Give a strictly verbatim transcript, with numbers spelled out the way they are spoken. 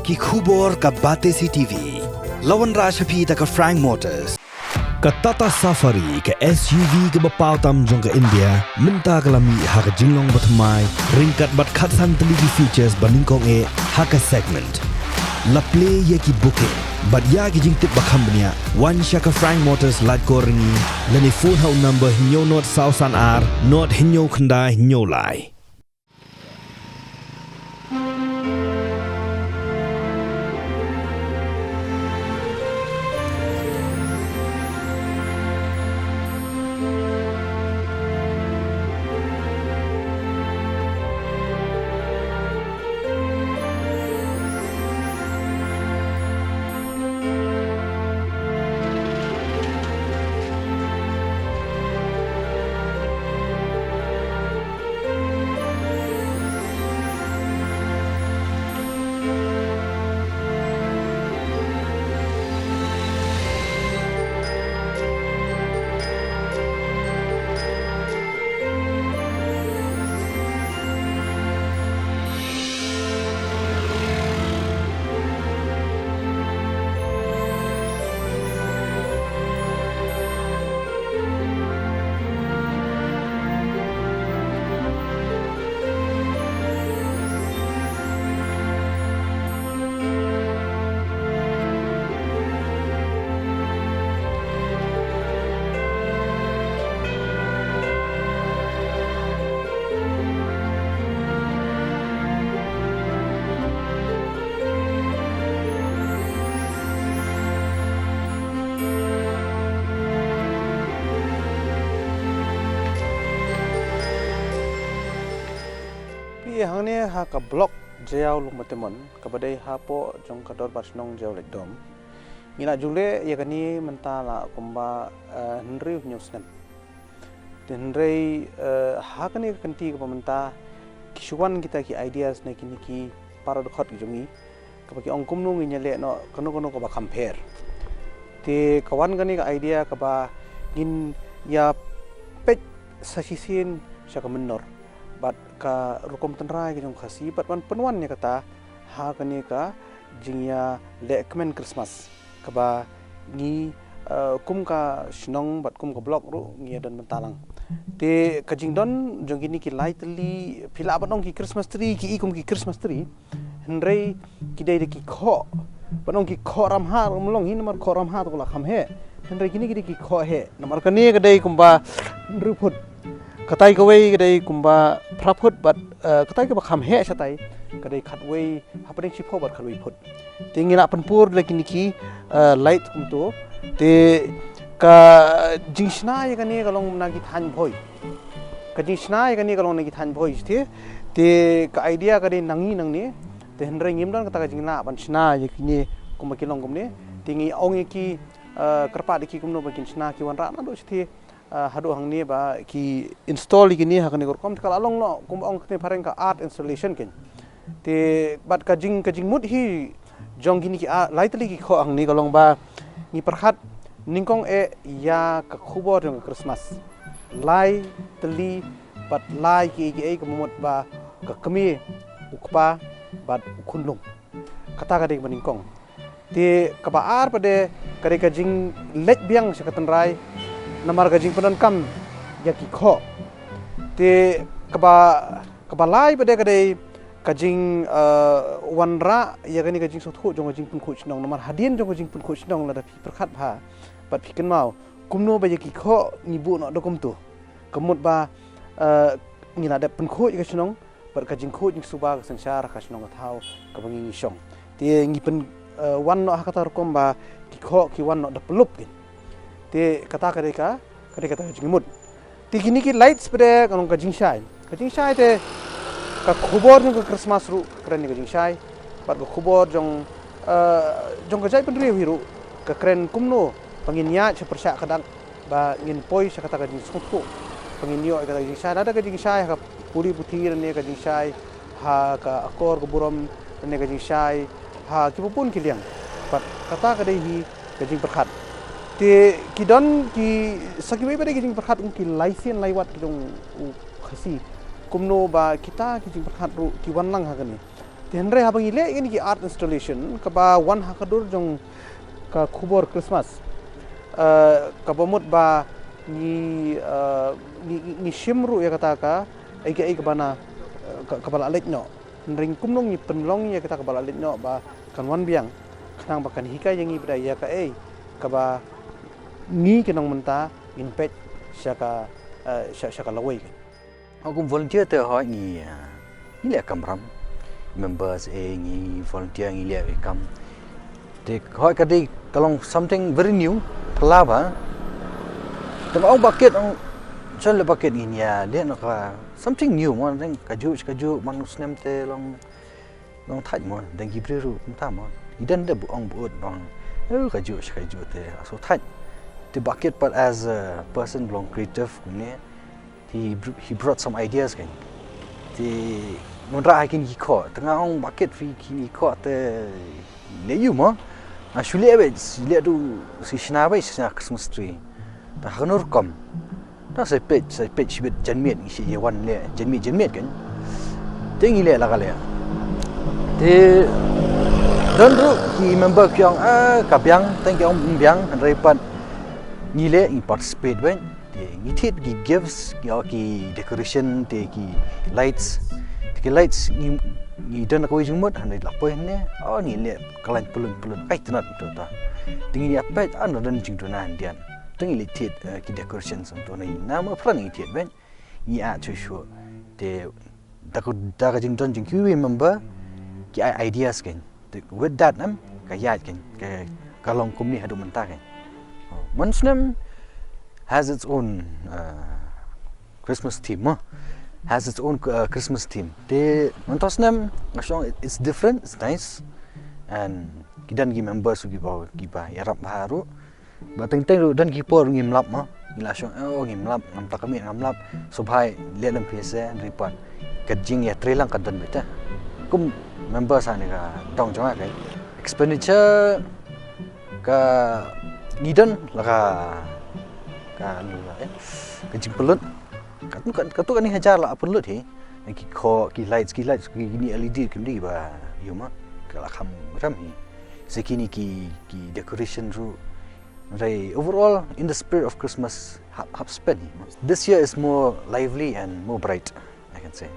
Ki khubor ka Batesi T V. La wanrah sha phi da ka Frank Motors. Ka Tata Safari, ka S U V kaba paw tam jong ka India, mynta ka la mih ha ka jinglong bathymmai, ryngkat bad khatsan tylli ki features ba nyngkong eh ha ka segment. La plie ïa ki booking bad ïa ki jingtip ba kham bniah, wan sha ka Frank Motors Laitkor Ryngi, lane phone ha u number hynñiew nod saw san ar nod hynñiew khyndai hynñiew lai. Phi hangne ha ka block Jaïaw Lungmatemon, kaba dei hapoh jong ka Dorbar Shnong Jaïaw Laitdom. Ngi la ju leh ïa kane mynta la kumba, eh, hynriew hynñiew snem. Te hynrei, eh, ha kane ka kynti kaba mynta ki shu wan kita ki ideas ne kine ki para dkhot ki jong ngi, kaba ki ong kumno ngin ïaleh noh kano kano kaba kham pher. Te ka wan kane ka idea kaba ngin ïa peit sa shisien sha ka mynnor bad ka rukom tynrai ka jong ka Khasi bad ban pynwan ïa kata ha kane ka jingïaleh kmen Christmas kaba ngi, eh, kum ka shnong bad kum ka block ruh ngi ïa don bynta lang. Te ka jingdon jong kine ki lai tylli, phi lah ban ong ki Christmas tree, ki i kum ki Christmas tree, hynrei ki dei da ki khoh. Ban ong ki khoh ramhat ruh ym long hi, namar khoh ramhat ruh la kham heh. Hynrei kine ki dei ki khoh heh, namar kane ka dei kumba hynriew phut. Katai kawei ka dei kumba phra phut bad, eh, katai kaba kham heh shatai ka dei khatwei, hapdeng shiphew bad khatwei phut. Te ngi la pynpur da kine ki, eh, light kumto. Te ka jingshna ïa kane ka long na ki thaiñ Bhoi. Ka jingshna ïa kane ka long na ki thaiñ Bhoi te. Te ka idea ka dei na ngi nangne. Te hynrei ngim don kata ka jinglah ban shna ïa kine kumba ki long kumne. Te ngi ong ïa ki, eh, kyrpad ïa ki kumno ba kin shna, ki wanrah naduh shathie, eh, haduh hangne ba ki install ïa kine ha kane ka rukom, te ka la long noh kumba ong kane phareng ka art installation kein. Te bad ka jing, ka jingmut hi jong kine ki, ah, lai tylli ki khoh hangne ka long ba ngi pyrkhat nyngkong eh ïa ka khubor jong ka Christmas. Lai tylli bad lai kiei kiei, ka mut ba ka kmie, u kpa bad u khunlung. Kata ka dei kaba nyngkong. Te kaba ar pat de ka dei ka jingleit biang sha ka tynrai namar ka jingpyndonkam ïa ki khoh. Te kaba, kaba lai pat de ka dei ka jing, eh, wanrah ïa kane ka jingsngewthuh jong ka jingpynkhuid shnong, namar hadien jong ka jingpynkhuid shnong lada phi pyrkhat bha bad phi kynmaw kumno ba ïa ki khoh ngi buh noh da kumto. Ka mut ba, eh, ngi la dep pynkhuid ïa ka shnong bad ka jingkhuid jingsuba ka synshar ka shnong ka thaw kaba ngi ngi shong. Te ngi pyn, eh, wan noh ha kata rukom ba ki khoh ki wan noh da pynlup kein. Te kata ka dei ka, ka dei kata ka jingmut. Te kine ki lights pat de ka long ka jingshai. Ka jingshai te ka khubor jong ka Christmas ruh ka kren ïa ka jingshai. Bad ka khubor jong, eh, jong ka jaitbynriew hi ruh ka kren kumno ba ngin ïaid sha pyrshah ka dak ba ngin poi sha kata ka jingsngewthuh ba ngin ïoh ïa kata ka jingshai. Lada ka jingshai ha ka pule puthi lane ka jingshai ha ka akor ka burom lane ka jingshai ha kiba bun ki liang. Bad kata ka dei hi ka jingpyrkhat. Te ki don ki, sa kiwei pat de ki jingpyrkhat kum ki lai sien lai wat ki jong u Khasi. Kumno ba kita ki jingpyrkhat ruh ki wan lang ha kane. Hynrei haba ngi leh ïa kine ki art installation kaba wan ha ka dur jong ka khubor Christmas, eh, kaba mut ba ngi, eh, ngi, ngi, ngi shim ruh ïa kata ka, ïa ka, ïa kaba na, eh, ka, kaba la leit noh. Hynrei kumno ngi pynlong ïa kata kaba la leit noh ba kan wan biang, khnang ba kan hikai ïa ngi bad ïa kaei kaba ngi ki nongmynta ngin peit sha ka, eh, sha, sha ka lawei. Hooid, kum volunteer te hooid ngi, eh, ngi leh kamram. Members, eh, ngi volunteer ngi leh kam. Te hooid ka dei ka long something very new. Phylla ba. Te ba ong bucket, ong shon leh bucket ngin ïa leh noh ka something new mo, dang kajuh kajuh man u snem te long, long thait mo, dang ki briew ruh kumta mo. Ngi dang da buh ong buh ut bang, eh, kajuh kajuh te aso thait. Te bucket pat as a person ba long creative kumne, he br-, he brought some ideas kan. Te ngan rah ha kine ki khoh, te nga ong bucket phi kine ki khoh te leh ïa u mo. Nga shu leh beit, leh tu shi shna beit, shi shna Christmas tree. Te ha kano rukom. Te sa peit, sa peit shibit janmiet ngi shi ïa wan leh janmiet, janmiet kan. Te ngi leh la ka leh. Te don ruh ki member ki ong, ah, ka biang, tang ki ong ym biang, hynrei pat ngi leh ngi participate beit. Te ngi thied ki gifts, ki, oh, ki decoration, te ki lights. Te ki lights ngi, ngi don kawei jingmut, hynrei la poi hangne, oh, ngi leh ka lain pyllun pyllun, ka itynnad to ta. Te ngi ïa peit, ah, na don jingduna hyndiat. Te ngi leit thied, eh, ki decoration song to na, na ma pran ngi thied beit. Ngi ah shuh shuh. Te da ka, da ka jingdon jong kiwei member ki ai ideas kan. Te with that, em, ka ïaid kan, ka, ka long kumne haduh mynta kan. Oh, man snem has its own, uh, Christmas theme, mo. Has its own, uh, Christmas theme. Te man to snem nga shong it's different, it's nice. And ki don ki members kiba, kiba ïarap bha ruh. Ba teng teng ruh don ki por ngim lap mo. Ngi la shong, oh, ngim lap, ngam tak mih, ngam lap. Sngewbha leh lem phi se, hynrei pat ka jingïatreilang ka don beit te. Kum member sa ne ka dong jong ka expenditure ka ngi don la ka, ka, eh, ka jingpynlut. Ka tu ka, ka tu ka ni hajar la pynlut hi. Ki khoh, ki lights, ki lights, ki ni L E D kim dei ba ïa ma ka la kham ram hi. Sa kine ki, ki decoration ruh. Hynrei overall, in the spirit of Christmas, hap, hap spend hi. This year is more lively and more bright, I can say.